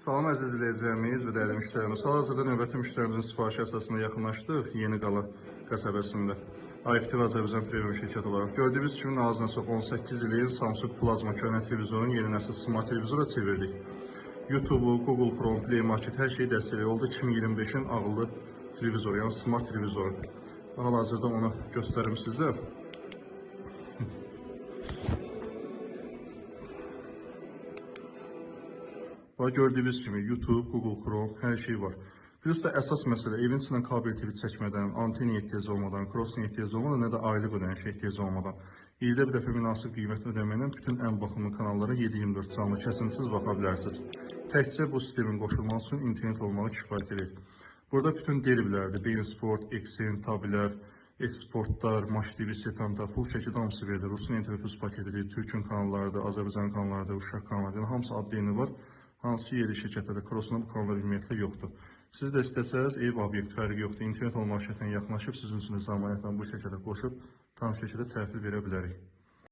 Salam əziz izləyicilərimiz və dəyərli müştərimiz. Hal-hazırda növbəti müştərimizin sifarişi əsasında yaxınlaşdıq Yeni Qala qəsəbəsində. IPTV Azərbaycan Premium şirkəti olaraq. Gördüyünüz kimi azından çox 18 ilin Samsung Plasma köhnə televizorun yeni nəsil smart televizora çevirdik. YouTube-u, Google Chrome, Play Market hər şeyi dəstəkləyir. Oldu 2025-in ağıllı televizoru, yəni smart televizoru. Hal-hazırda onu göstərim sizə. Bax, gördüyünüz kimi YouTube, Google Chrome, hər şey var. Plus da əsas məsələ evin içindən kabel TV çəkmədən, antenə ehtiyacı olmadan, crossin ehtiyacı olmadan, nə də aylıq ödənişə ehtiyacı olmadan ildə bir dəfə münasib qiymət ödəməklə bütün ən baxımlı kanallara 7/24 canlı kəsintisiz baxa bilərsiniz. Təkcə bu sistemin qoşulması üçün internet olmağı kifayət edir. Burada bütün derbilərdir, Bein Sport, Exxen, Tabilər, E-sportlar, Maç TV, Setanta, full şəkildə hamısı verilir. Rusun NTV Plus paketidir, Türkün kanallarıdır, Azərbaycan kanallarıdır, Uşaq kanallarıdır. Yəni, hamısı adlı var. Hansı ki, yerli şirkətlərdə Cross'un bu kanallar ümumiyyətlə yoxdur. Siz də istəsəniz ev obyekt fərqi yoxdur. İnternet olmaq şərtlə yaxınlaşıb sizin üçün də zəmanətlə bu şəkildə qoşub tam şəkildə təhvil verə bilərik.